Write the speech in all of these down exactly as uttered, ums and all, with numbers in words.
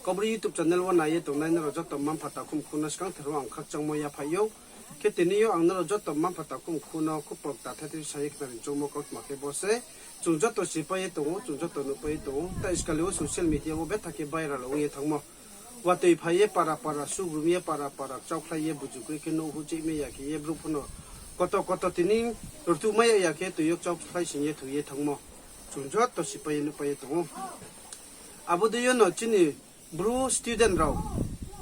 Kaubru YouTube channel wo nai ye tongnai nrao joto mma-mpha takhu mkhu no skangther wo ang khakchangmo yaphaih ou. Khe tini yo ang nrao joto mma-mpha takhu mkhu no khupor kta thai thai sa ye khnari choungmo kautma khe bo se. Chung joto sipai ye tong ou, chung joto nuhpai ye tong ou. Tai skali wo social media wo betha khe viral ong ye thanngmo. Watoi phai ye para para, sugrum ye para para, kchaukhlai ye buju kroi khe nouhhuh chihmai ya khe ye brouh pho no koto koto tini rtuhmai ya ya khe toi yo kchaukhlai sing ye thoi ye thanngmo. Chung joto sipai ye nuhpai ye tong ou. Abo dei yo no chini Bru student rao,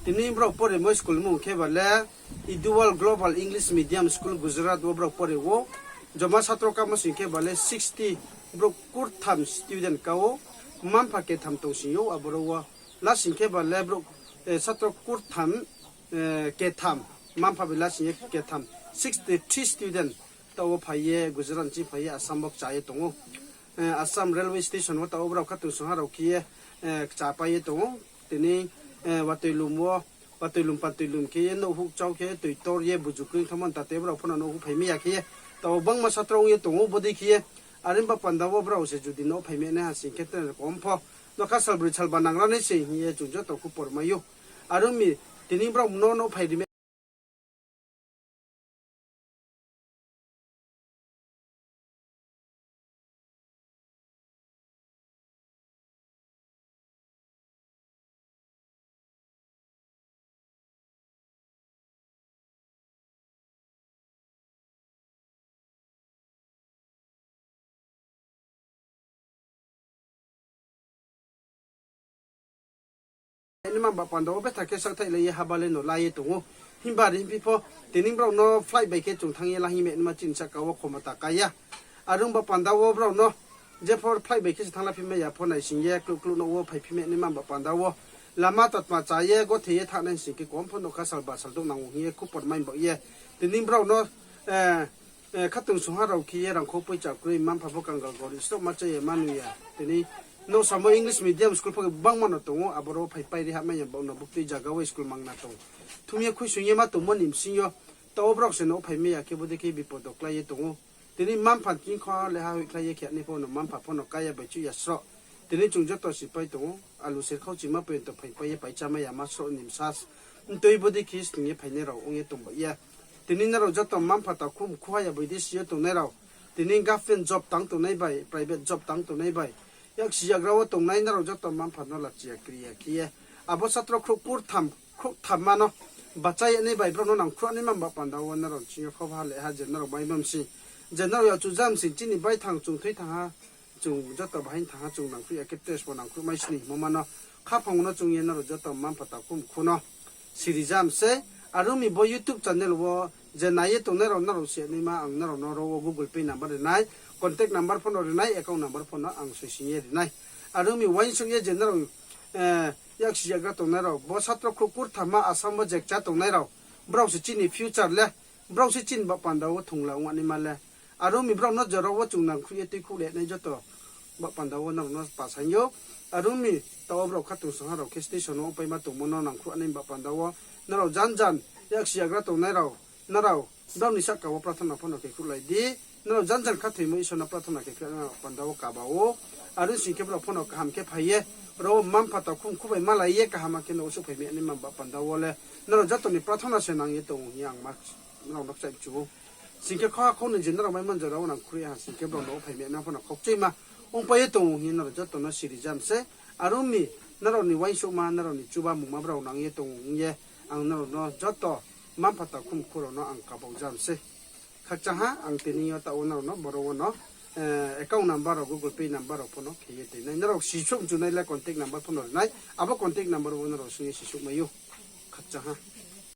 tini brao poremo school mung khe ba le Edual Global English Medium School Gujarat wo brao pore ou. Joma satro kamo sing khe ba le sixty, brouh kurtham student ka ou, mma-mpha ketham tong sing ou aboro wo. Lasing khe ba le brouh, eh, satro kurtham, eh, ketham, mma-mpha bai lasing ye ketham, sixty three student taoh wo phai ye Gujarat ni ching phai ye Assam wo kcha ye tong ou. Eh, Assam railway station wo taoh wo brao khatungsungha rao khe ye, eh, kchapai ye tong ou. Tini, eh, watoi lum wo, watoi lum patoi lum khe ye nouhhuh kchau khe toi tor ye buju kroi thanngmo ntate brao pho no nouhhuh phaimai ya khe ye taoh wo bangma satro ong ye tong ou bodei khe ye. Are ong ba panda wo brao se judi nouh phaimai nai ha sing khe tre kom pho nokha salbroi salba nangra nai se hing ye chung joto khupor mai ou. Are ong mi tini brao no nouh phai rimai naima ba panda wo betha khe saohthaih lai ye haba le no la ye tong ou. Himba ri hingphi pho tini brao no flight bai khe chung thanng ye la hingmai naima chini sahka wo khomota ka ya. Are ong ba panda wo brao no jepho flight bai khe se thanng la phimai ya pho naising ye kluh kluh no wo phai phimai naima ba panda wo lama tatma cha ye gothe ye thanng nai sing khe kom pho nokha salba saldouh nang ou hing ye khupor mai baoh ye tini brao no, eh, eh, khatungsungha rao khe ye rangkhou poicha kroi, mma-mpha pho kangal gorib srohma cha ye manu ya. Tini nouh samo English medium school pho khe bangma no tong ou, aboro wo phaipai ri hahmai ya baoh no buktui zaga wo school mangna tong. Thum ye khuisoing ye ma tongmo ni bsing yo taoh wo brao se nouh phaimai ya khe bodei khe bipod wo klái ye tong ou. Tini mma-mpha ni kingkho leha hoihkhlai ye khe nai pho no mma-mpha pho no kaya bai chuh ya sroh. Tini chung joto sipai tong ou, alu serkhau chima porjonto phaipai ye paichamai ya ma sroh ni bsa mtoi bodei khe sning ye phainai rao ong ye tong bai ye. Tini nrao joto mma-mpha takhu mkhu ha ya bai desi yo tongnai rao, tini government job tang tongnai bai, private job tang tongnai bai, yaksi yagra wo tongnai nrao joto mma-mpha no lachi ya kri ya khe ye, abo satro khrouh kurtham, khrouhthamma no bachai ya nai bai brao no nangkhruh naima ba panda wo nrao ching yo khaubha le ha je nrao mai bam sing, je nrao yachu jam sing chini baithang chung thoi thanng ha, chung joto bahai thanng ha chung nangkhruh ya khe test pho nangkhruh mai sini hingmo ma no khaphang wo no chung ye nrao joto mma-mpha takhu mkhu no siri jam se. Are ong mi bo YouTube channel wo je nai ye tongnai rao nrao se naima ang nrao no ro wo Google Pay number ri nai, contact number pho no ri nai, account number pho no ang soising ye ri nai. Are ong mi uaingsouh ye je nrao, eh, yaksi yagra tongnai rao, bo satro khrouh kurthamma Assam wo je kcha tongnai rao, brao se chini future le, brao se chini ba panda wo thungla ong naima le. Are ong mi brao no jora wo chung nangkhruh ye tuikhouh le nai joto ba panda wo nrao no pasaing ou. Are ong mi taoh wo brao khatungsungha rao khe station wo ongpaima tongmo no nangkhruh nai ba panda wo nrao janjan yaksi yagra tongnai rao, nrao brao ni sahka wo prathona pho no khe khruhlai di. Nrao janjan khathoimo Isor no prathona khe khruh nai ba panda wo kaba ou. Are ong sing khe brao pho no kaham khe phai ye, ro mma-mpha takhu mkhu bai malai ye kaham khe no usuh phaimai naima ba panda wo le, nrao joto ni prathona se nang ye tong ou hing ye ang ma nrao no kchaih chu ou. Sing khe khoha khou ni je nrao maimo jora wo nangkhruh ye ha sing khe brao no phaimai na pho no khokchoima ongpai ye tong ou hing ye nrao joto no siri jam se. Are ong mi nrao ni uaingsouhma, nrao ni chubamungma brao nang ye tong ou hing ye ang nrao no joto mma-mpha takhu mkhu rao no ang kabau jam se. Khakchang ha, ang tini yo taoh wo nrao no boro wo no, eh, account number rao, Google Pay number rao pho no khe ye toi nai. Nrao sisouh mchu nai le contact number pho no ri nai. Abo contact number wo nrao sung ye sisouh mai ou. Khakchang ha.